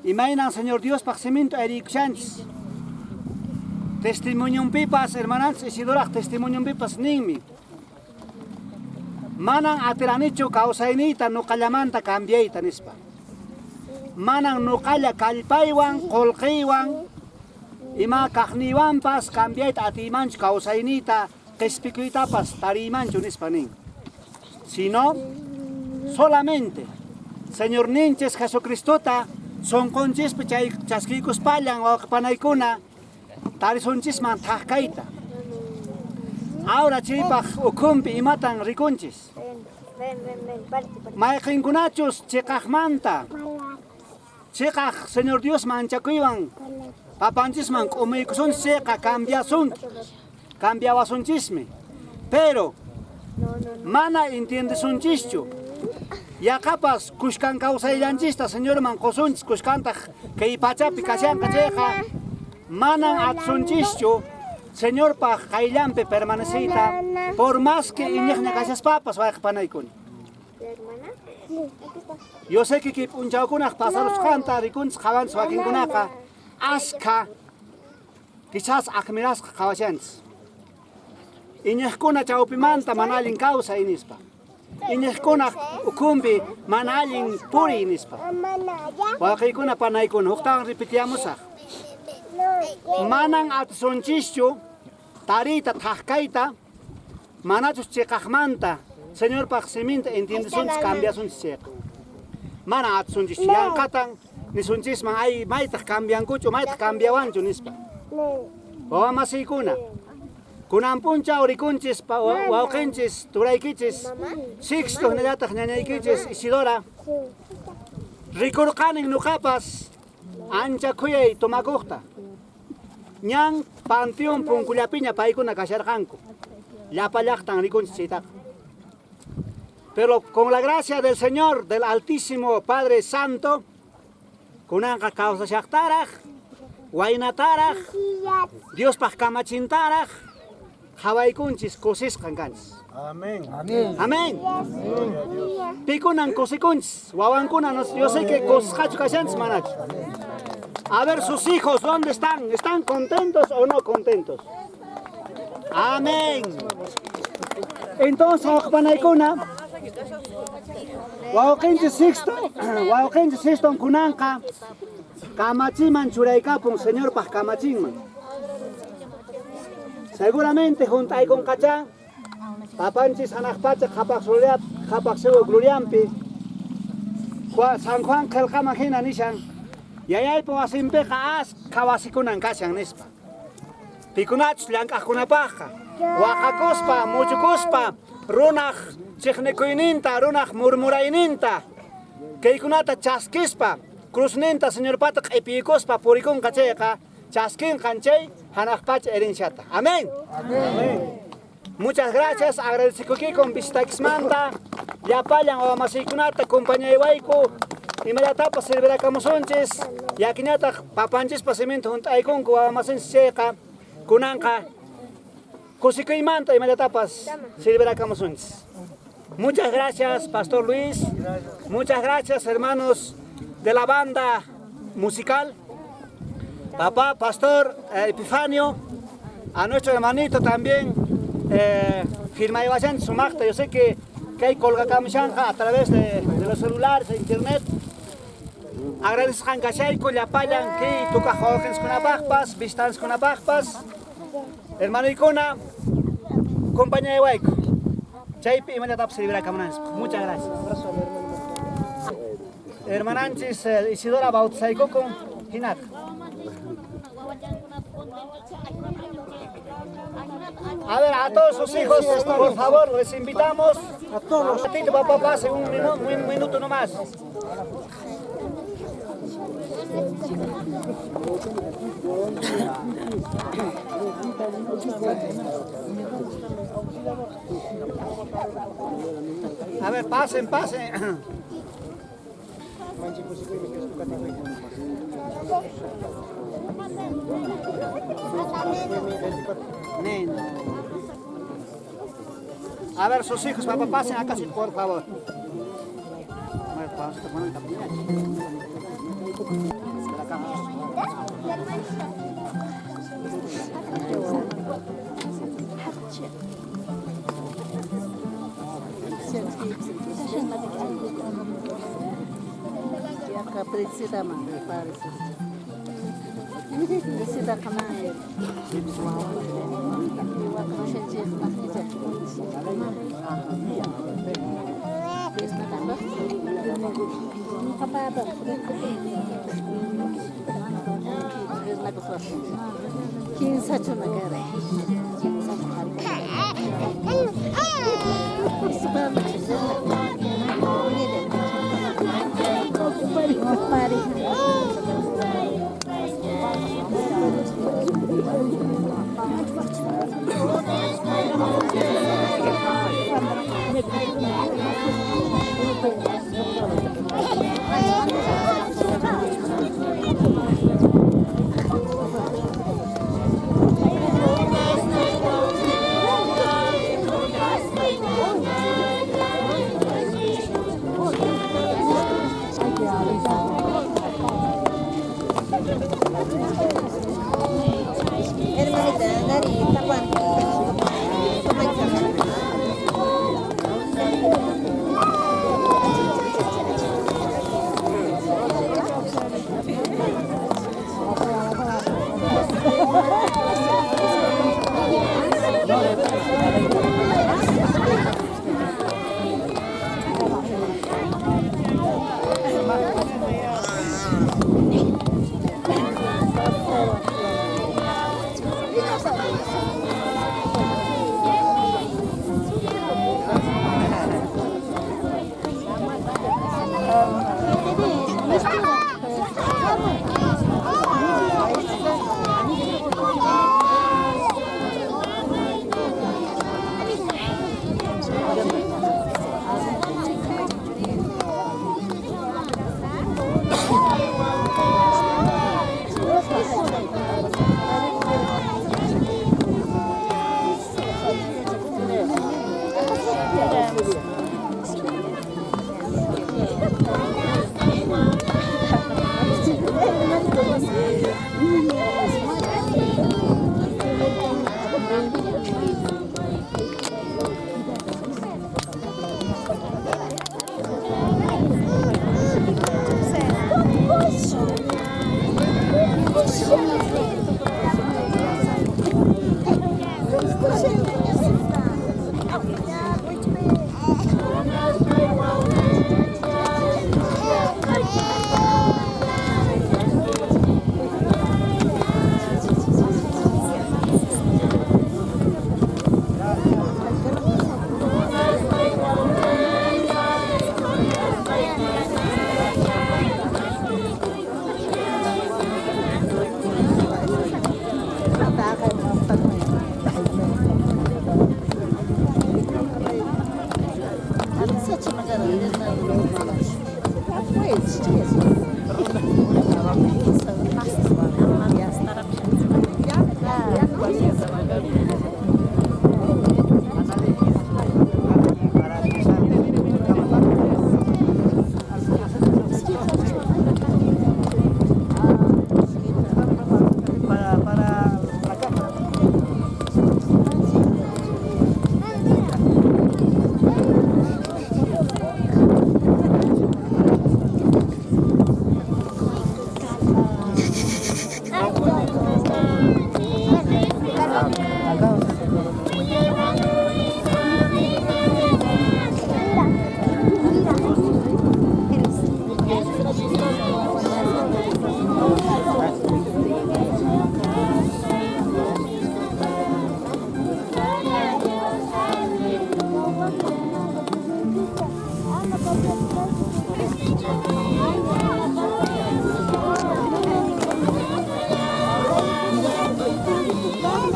imaynan Señor Diospaq siminta uyarikushanchis. Testimonionpipas, hermananchis Isidoraq testimonionpipas ninmi. Manan atiranichu kawsayniyta nuqallamanta cambiayta nispa. Manan nuqalla kallpaywan, qullqiywan, ima kaqniywanpas cambiayta atiymanchu kawsayniyta, qhispikuytapas tariymanchu nispa nin. Sino solamente Señorninchis Jesucristota sunqunchispi chay chaskiykuspallan wawqipanaykuna tarisunchisman thak kayta. Ahora chaypaq ukhunpi imatan rikunchis. Ven, ven, ven, parte, parte. Mayqinkunachus chiqaqmanta, chiqaq Señor Dios manchakuywan papanchisman k'umuykusunchis chayqa cambiasunki, cambiawasunchismi. Pero mana entiendesunchischu. Yaqapas kushkan kawsayllanchista Señorman qusunchis kushkantaq kay pachapi kashanqa chayqa manan atsunchischu Señorpaq qayllanpi permaneciyta por más que iñiqña kashaspapas wayqipanaykuna. ¿La hermana? Sí, aquí está. Yo sé que kay p'unchawkunaq pasarusqanta rikunchis qhawanchis wakinkunaqa askha quizás admirasqa qhawashanchis. Iñiqkuna chawpimanta mana allin kawsay nispa. Iñiqkunaq ukhunpi mana allin puriy nispa. Wawqiykuna panaykuna huktawan repitiamusaq. Manan atisunchischu tariyta thak kayta manachus chiqaqmanta Señorpaq siminta entiendesunchis cambiasunchis chayqa. Manan atisunchischu yanqatan nisunchisman ay maytaq cambiankuchu maytaq cambiawanchu nispa. Wawamasiykuna kunan p'unchaw rikunchis wawqinchis turaykichis Sixto hinallataq ñañaykichis Isidora rikurqanin nuqapas ancha khuyay tomakuqta. Ñan panteón punkullapiña paykuna kasharqanku. Llapa llaqtan rikunchis chaytaqa. Pero con la gracia del Señor, del Altísimo Padre Santo, kunanqa kawsashaqtaraq, waynataraq, Diospaq kamachintaraq, qhawaykunchis kusisqan kanchis. Amén. Amén. Amén. Pikunan kusikunchis, wawankuna, yo sé que kusisqachu kashanchis manachu. A ver sus hijos, ¿dónde están? ¿Están contentos o no contentos? Amén. Entonces, wawqipanaykuna, wawqinchis Sixto, wawqinchis Sixto kunanqa kamachiman churaykapun Señorpaq kamachinman. Seguramente junt'aykunqachá papanchis hanaq pacha qhapaq qhapaq suyu gloriampi San Juan qillqaman hina nishan yayaypa wasinpiqa askha wasikunan kashan nispa. Pikunachus llank'aqkunapaqqa waqakuspa muchukuspa runaq chiqnikuyninta runaq murmurayninta kaykunata chaskispa cruzninta Señorpata q'ipiykuspa purikunqa chayqa chaskinqan chay hanaq pacha herenciata. Amén. Amén. Muchas gracias, agradecikuykikum visitaykismanta, llapallan wawamasiykunata compañaywayku, imallatapas servirakamusunchis, yakiñataq papanchispa siminta hunt'aykunku wawamasinchis chayqa, kunanqa kusikuymanta imallatapas servirakamusunchis. Muchas gracias, Pastor Luis. Muchas gracias, hermanos de la banda musical. Papá, Pastor Epifanio, a nuestro hermanito también, firma y sumacta. Yo sé que hay colgacamishanja a través de los celulares, de internet. Agradezcan kashayku llapallan kay tukaq wawqinkunapaqpas, vistanskunapaqpas. Hermanoykuna, compañeywayku. Chaypi imallatapis librakamunanchikpaq. Muchas gracias. Hermananchis Isidora bautizaykukun hinata. A ver, a todos sus hijos, por favor, les invitamos. A todos. Un ratito, papá, pase un minuto nomás. A ver, pasen, pasen. A ver, sus hijos, papá, pasen acá, sí, por favor.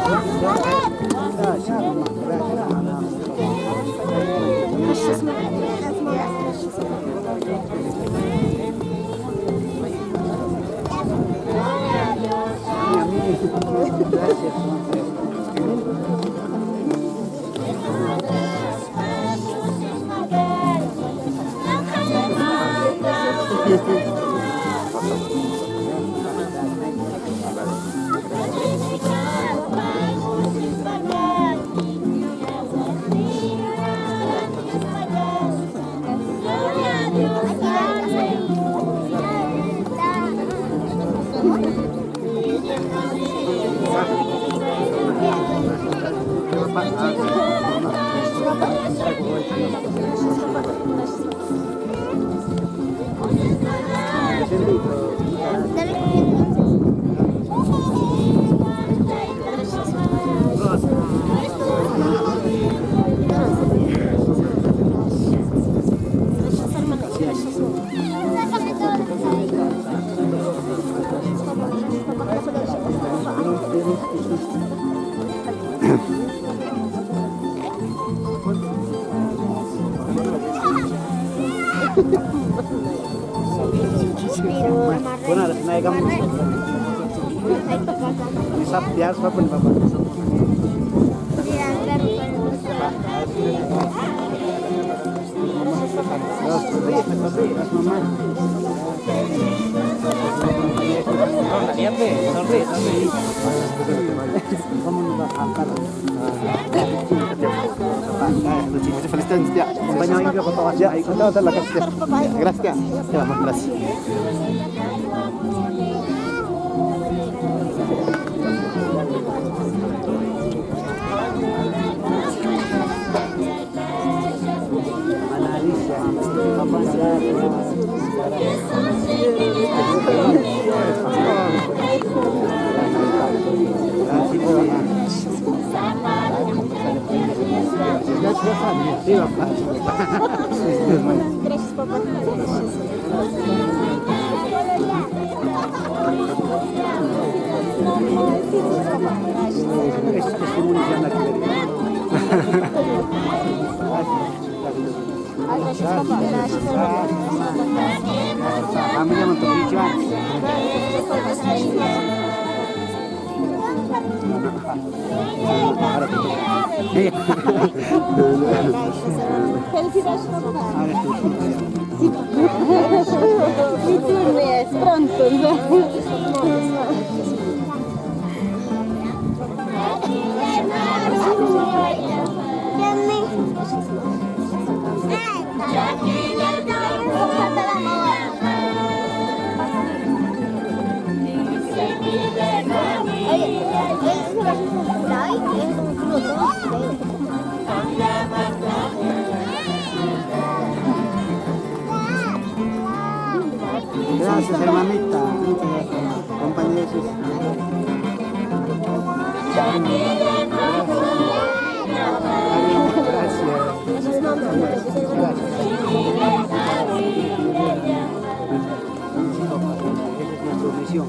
Gracias, mamá. Gracias, mamá. Gracias, mamá. Gracias, Gracias. Gracias. Gracias. Gracias, papá. Felicidades, papá. Sí. Mi turno es pronto. Gracias, hermanita. Compañeros. Gracias. Esa es nuestra misión.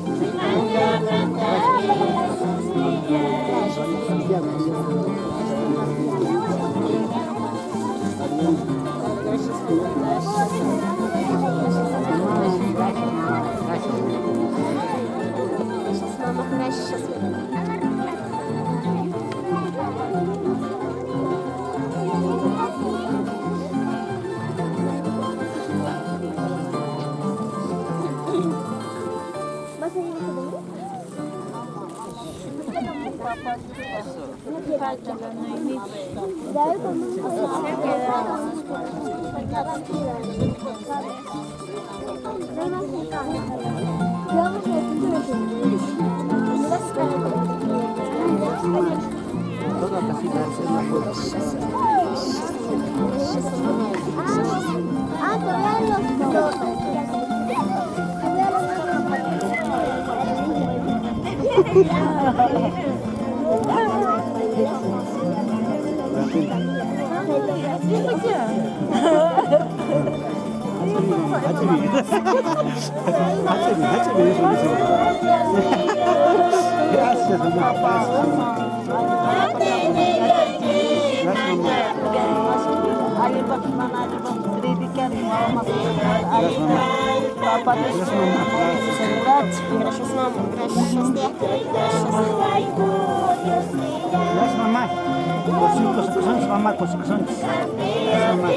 Gracias, mamá. Gracias. ¿Vas a ir conmigo? Gracias, mamá. Gracias, Papá Dios. Gracias, mamá. Gracias, tía. Gracias. Gracias, mamá. Por 5 años, mamá, por 5 años. Gracias, mamá.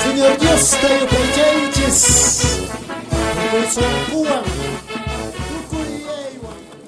Señor Dios, tayupaychaychis. Tukuy sunquwan.